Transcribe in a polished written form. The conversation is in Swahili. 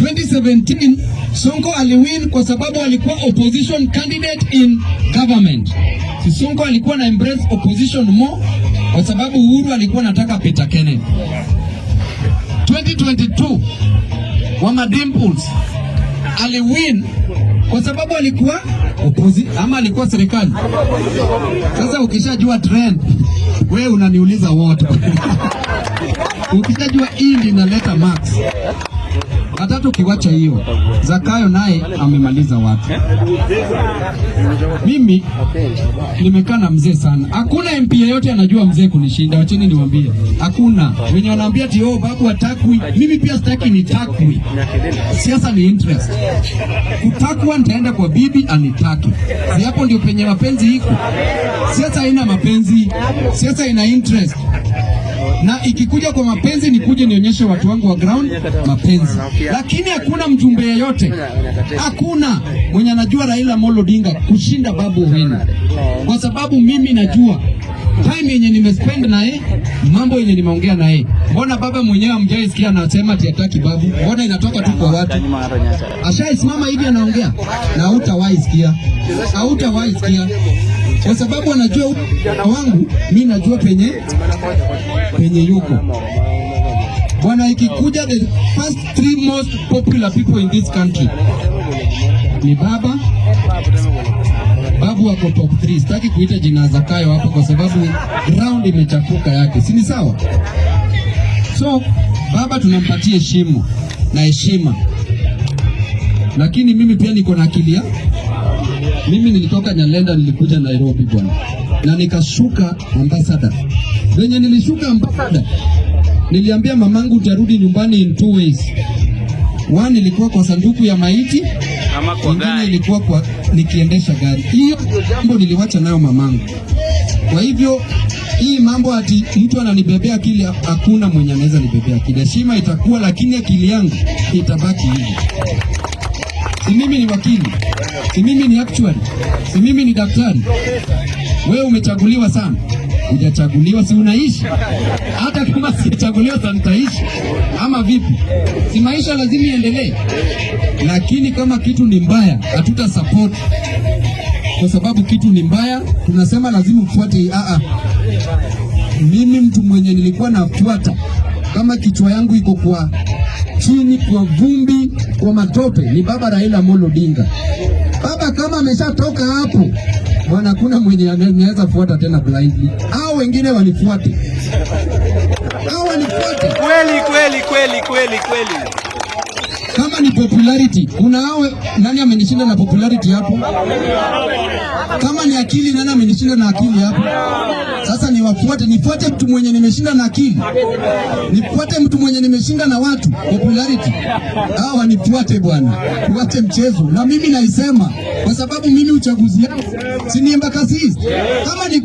2017 Sonko aliwin kwa sababu alikuwa opposition candidate in government. Si Sonko alikuwa na embrace opposition more kwa sababu Uhuru alikuwa anataka Peter Kenneth. 2022 Wama Dimples aliwin kwa sababu alikuwa ama alikuwa serikali. Sasa ukishajua trend, wewe unaniuliza wote. Ukishajua hii ndio inaleta marks. Hata ukiwacha hiyo, Zakayo naye amemaliza watu. Mimi nimekaa na mzee sana. Hakuna MP yeyote anajua mzee kunishinda. Wacheni niwaambie, hakuna wenye wanaambia ati, "Oh, Babu hatakwi." Mimi pia sitaki nitakwi. Siasa ni interest. Kutakwa nitaenda kwa bibi anitaki, si hapo ndio penye mapenzi iko? Siasa haina mapenzi, siasa ina interest na ikikuja kwa mapenzi nikuje nionyeshe watu wangu wa ground mapenzi, lakini hakuna mjumbe yeyote, hakuna mwenye anajua Raila Amolo Odinga kushinda Babu Owino, kwa sababu mimi najua time yenye nimespend naye, mambo yenye nimeongea naye. Mbona baba mwenyewe hamjaisikia anasema ati hataki Babu? Mbona inatoka tu kwa watu? Ashaisimama hivi anaongea na hautawahi sikia, hautawahi sikia kwa sababu anajua wangu, mi najua penye yuko bwana. Ikikuja the first three most popular people in this country ni baba. Babu wako top 3. Sitaki kuita jina Zakayo hapo kwa sababu ground imechafuka yake, si ni sawa? So baba tunampatia heshima na heshima, lakini mimi pia niko na akili ya mimi nilitoka Nyalenda, nilikuja Nairobi bwana, na nikashuka Ambassador. Venye nilishuka Ambassador, niliambia mamangu utarudi nyumbani in two ways. One ilikuwa kwa sanduku ya maiti, Ama kwa ingine gari. Ilikuwa kwa nikiendesha gari. Hiyo ndio jambo niliwacha nayo mamangu. Kwa hivyo hii mambo ati mtu ananibebea akili, hakuna mwenye anaweza nibebea akili. Heshima itakuwa, lakini akili yangu itabaki hivi. Si mimi ni wakili, si mimi ni actuary, si mimi ni daktari. Wewe umechaguliwa sana, hujachaguliwa, si unaishi? Hata kama sijachaguliwa, sasa nitaishi ama vipi? Si maisha lazima iendelee? Lakini kama kitu ni mbaya, hatuta support kwa sababu kitu ni mbaya, tunasema lazima ufuate. A a, mimi mtu mwenye nilikuwa nafuata kama kichwa yangu iko kwa chini, kwa vumbi, kwa matope, ni baba Raila Amolo Odinga. Baba kama ameshatoka hapo bwana, kuna mwenye anaweza fuata tena blindly. Hao wengine wanifuate, hao wanifuate. Kweli kweli kweli kweli kweli. Kama ni popularity, kuna hao, nani amenishinda na popularity hapo? Kama ni akili, nani amenishinda na akili hapo? Sasa niwafuate, nifuate mtu mwenye nimeshinda na akili, nifuate mtu mwenye nimeshinda na watu popularity? Hao wanifuate bwana, tuache mchezo. Na mimi naisema kwa sababu mimi uchaguzi yangu si ni Embakasi East. Kama ni